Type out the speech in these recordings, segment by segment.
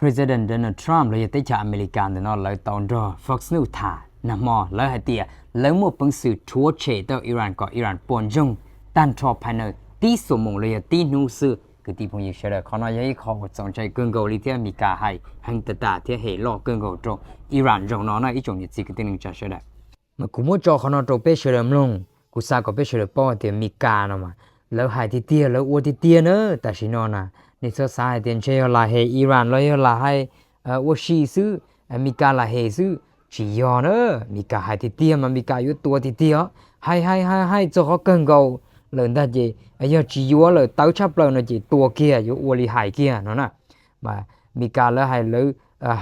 President Donald Trump los yog teb chaws Amelikas ntawm no lawv tau nrog Fox News tham nag hmo, lawv hais tias lawv muaj peev xwm rhuav tshem tau Iran kom Iran puas ntsoog tag nrho phai nws tib xuab moos los yog tib hnub xwb. Kwv tij phooj ywg sawv daws, qhov no yog ib qho uas txaus ntshai kawg nkaus li thiab Amelikas hais heev tas tas thiab hem loj kawg nkaus rau Iran zaum no na ib tsoom niam txiv kwv tij neej tsa sawv daws. Mas kuv muab tso qhov no rau peb sawv daws mloog, kuv xav kom peb sawv daws paub hais tias Amelikas no mas lawv hais tiag tiag, lawv ua tiag tiag na. Tam sim no na, nej txhob xav hais tias ntshe yog lam hem Iran los yog lam hais ua si xwb, Amelikas lam hem xwb, tsis yog na. Amelikas hais tiag tiag mas Amelikas yuav tua tiag tiag os. Hais hais hais hais txog qhov kawg nkaus lawm ntag ces yog tsis yuav lawm tawv tshaj plaws no ces tua kiag, yuav ua li hais kiag no na. Mas Amelikas lawv hais, lawv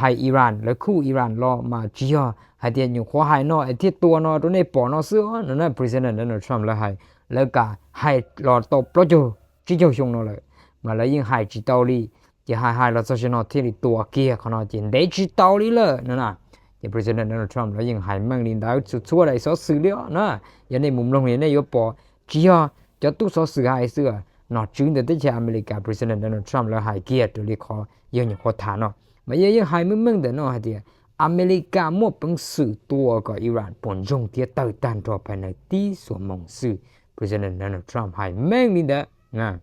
hais Iran, lawv khuj Iran los mas tsis yog hais tias nyuam qhuav hais no es thiaj tua no rau nej pom no xwb no na. President Donald Trump lawv hais, lawv kam hais los tau plaub caug tsib caug xyoo no lawm mas lawv yeej hais tsis tau li. Ces hais hais los txog zaum no thiaj li tua kiag, qhov no ces ntev tsis tau li lawm no na. Ces President Donald Trump lawv yeej hais meej li ntawd txhua txhua daim xov xwm li os na. Yog nej mus mloog li nej yuav pom, tsis yog cov tub xov xwm hais xwb, nom tswv ntawm teb chaws Amelikas President Donald Trump lawv hais kiag raws li qhov yawg nyuam qhuav tham no. Mas yawg yeej hais meej meej ntawm no hais tias Amelikas muaj peev xwm tua kom Iran puas ntsoog thiab tawg tag nrho phai nws tib xuab moos xwb. President Donald Trump hais meej li ntawd.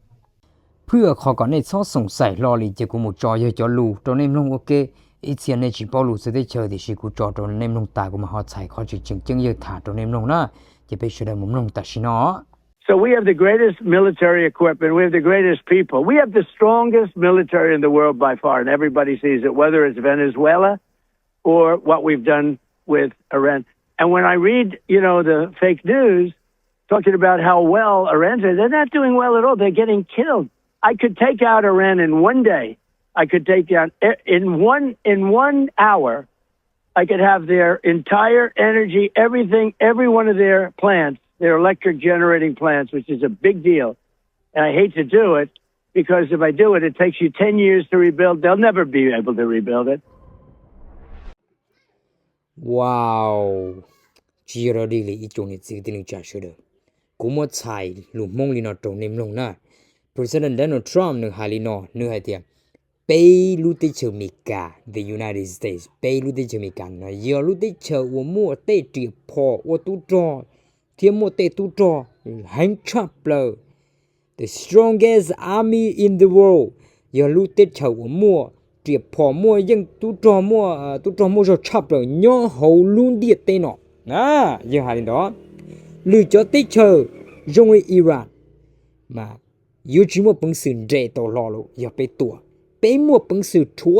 Phwj qhov kom nej txhob xoom xaim hlo li ces kuv mus tso yawg cov lus rau nej mloog ua ke. Ib txhia nej tsis paub lus txawv teb chaws tiam sis kuv tso rau nej mloog tas kuv mam ho txhais qhov tseem tseem ceeb yawg tham rau nej mloog na. Ces peb sawv daws mus mloog tam sim no. So we have the greatest military equipment. We have the greatest people. We have the strongest military in the world by far, and everybody sees it, whether it's Venezuela or what we've done with Iran. And when I read, you know, the fake news talking about how well Iran's, they're not doing well at all. They're getting killed. I could take out Iran in one day. I could take down e- in one in one hour. I could have their entire energy, everything, every one of their plants, their electric generating plants, which is a big deal. And I hate to do it because if I do it, it takes you ten years to rebuild. They'll never be able to rebuild it. Wow, tsis yog dog dig li ib tsoom niam txiv kwv tij neej tsa sawv daws. Kuv muab txhais lus Hmoob li no rau nej mloog na. President Donald Trump nws hais li no, nws hais tias peb lub teb chaws Amelikas, the United States, peb lub teb chaws Amelikas no yog lub teb chaws uas muaj tej riam phom ua tub rog thiab muaj tej tub rog heev tshaj plaws, the strongest army in the world, yog lub teb chaws uas muaj riam phom, muaj yeej tub rog, muaj tub rog muaj zog tshaj plaws nyob hauv lub ntiaj teb no. Yeej hais li ntawd, lwm cov teb chaws zoo li Iran mas yuav tsis muaj peev xwm nres tau hlo los yog peb tua. Peb muaj peev xwm rhuav